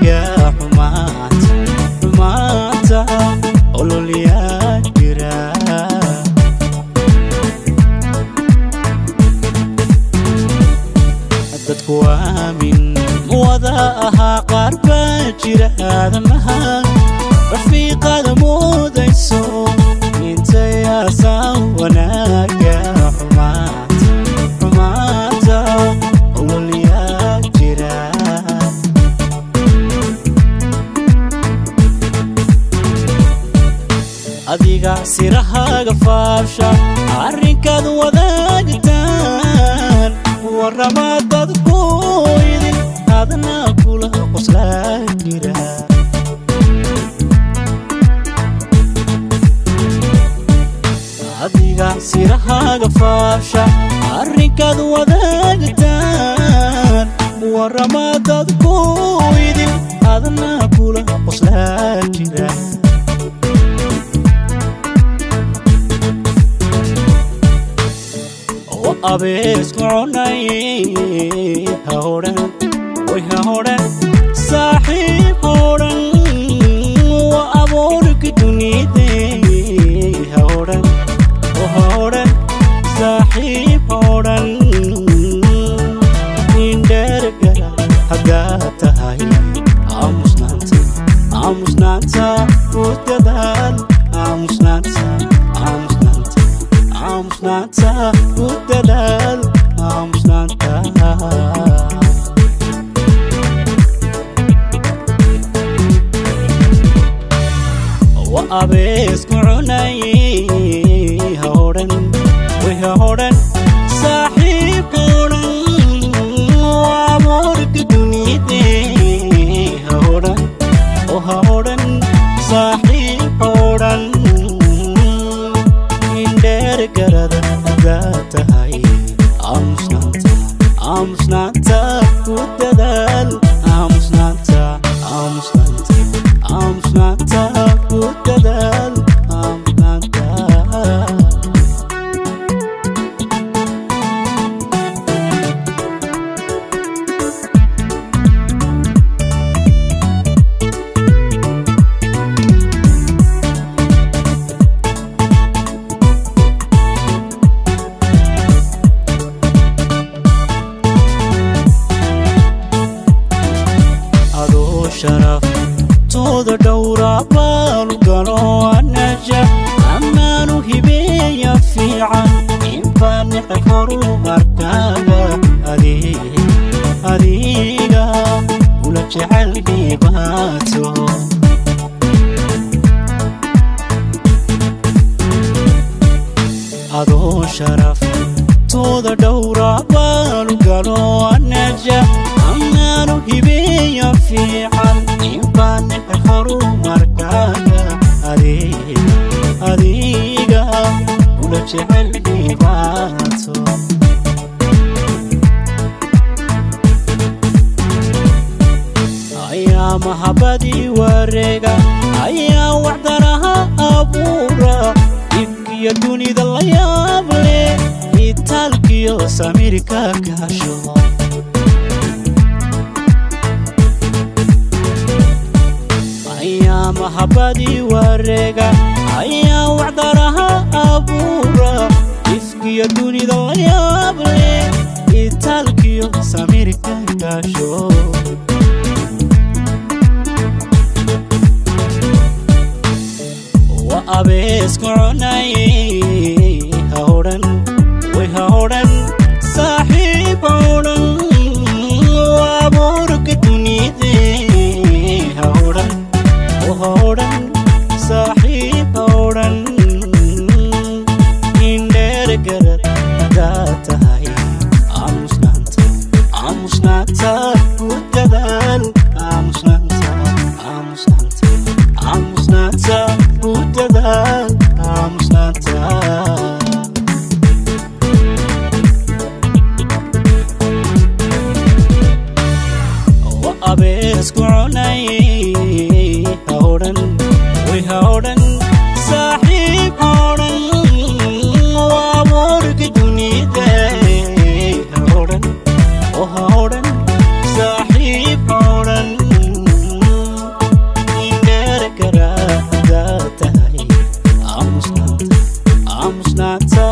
Wanaaga xumaanta, xumaanta ololyaa jira. Dadku aamin wada ahaa, qaar baa jira aadamaha rafiiqada moodayso intay aasaan. Wanaaga xumaanta, xumaanta ololyaa jira. Adiga sirahaaga faafsha, arrinkaad wadaagtaan warrama dadku idin, adna kula qoslaa jira. Adiga sirahaaga faafsha, arrinkaad wadaagtaan warrama dadku idin, adna kula qoslaa jira. Oo abeesku cunay ha odhan, way ha odhan, saaxiib ha odhan. Waa abuurki dunide ha odhan, oo ha odhan, saaxiib ha odhan. Indheergara haddaad tahay, aamusnaanta, aamusnaanta ku dadaal. Aamusnaanta, aamusnaanta, aamusnaanta ku dadaal, aamusnaanta. Wa abeesku cunay ha odhan, way ha odhan, saaxiib ha odhan. Waa abuurka dunide ha odhan, oo ha odhan, saaxiib ha odhan. Indheer garada haddaad tahay, aamusnaanta, aamusnaanta ku dadaal. Aamusnaanta, aamusnaanta, aamusnaanta ku dadaal, aamusnaanta. Adoo sharaf tooda dhowra baalu galo anaja ammaanu hibeeya fiican inbaa horumarkaaga adiga ula jecel dhibaato. Adoo sharaf tooda dhowra baalu galo anaja ammaanu hibeeya fiican inbaa horumarkaaga adiga ula jecel dhibaato. Ayaa mahabadii wareega, ayaa wacdanaha abuura dhibkiyo dunida la yaab leh, itaalkiyo samirka kaasho. Ayaa mahabadii wareega, ayaa wacdanaha abuura ifkiyo dunida la yaab leh, itaalkiyo samirka kaasho. Wa abeesku cunay ha odhan, way ha odhan, saaxiib ha odhan. Waa abuurka dunide ha odhan, oo ha odhan, saaxiib ha odhan. Indheer garad haddaad tahay, aamusnaanta, aamusnaanta ku dadaal. Aamusnaanta, aamusnaanta, aamusnaanta ku dadaal, aamusnaanta. Aamusnaanta.